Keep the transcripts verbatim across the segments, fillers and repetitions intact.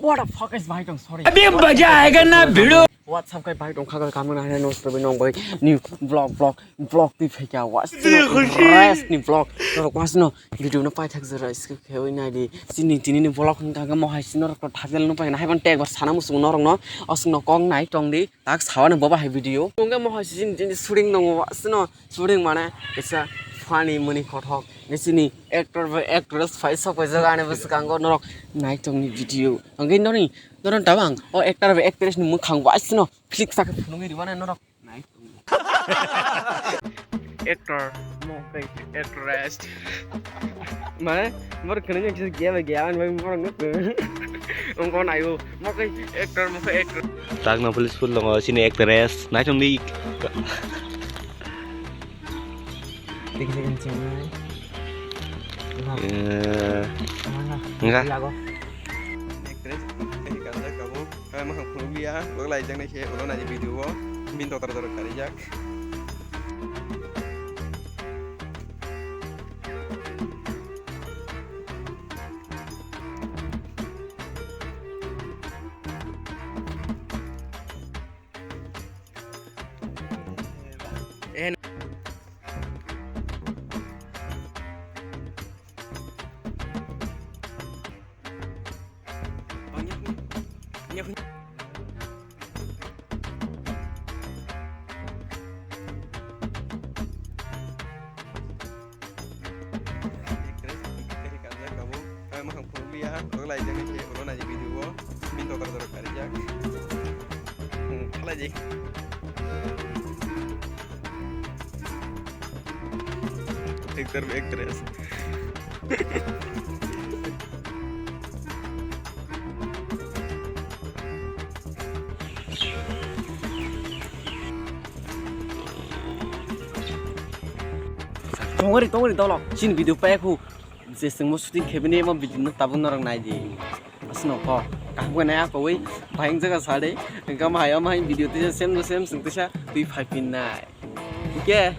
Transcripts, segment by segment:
What the fuck is bhai tong, sorry. अभी मजा आएगा ना भिड़ो। What's up guys, bhai tong kha kha kamo na hino story nong bai new vlog vlog vlog twi phaikha was rest ni vlog norok was no video no paithak jora skip khe oi nai di chini tini ni vlog hwn kha mo hai sino rok thajal no pai na hai ban tag sana musung norok no asung no kong nai tong di tak sawa no boba hai video tong mo hai sini tini shooting nong was no shooting mane kisa funny muni kothok ni sini actor bai actress phai sok pai jaga ani bwskango norok nai tong ni video hwnkhe noni Noron tabang o actor bai actress ni mwkhang bai sino flick sak phunugwi rwmani norok nai tongo. Actor mo kai actress. Mane mor kene ni kisa gaya bai gaya ani bai mor no. Ongko nayo mo kai actor mo kai actor. Tak no police full longo sini actress nai tong di. Dikit dikit ceng nai. Eh, enggak. Lago. Actress, eh, kanjak tabuk. Kami makhang phunukliya, ulo laijaknai se, ulo naidi video o, bini totar totar karijak. Makhang phunukliya, ulo laijaknai se, ulo naidi video o, bini totar totar karijak. Hmm, khlai di. Actor, actress. Tongori, tongori, dolo. Chin video paikhu. Je sengmo shooting khebini mo video no tabuk norok nai di. Asno ko. Kaham ko nai ako wi. Bhai jaga sade. Engka ma hayam hai video tisa sem no sem seng tisa twi phai pin nai. Oke.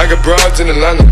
I got broads in Atlanta.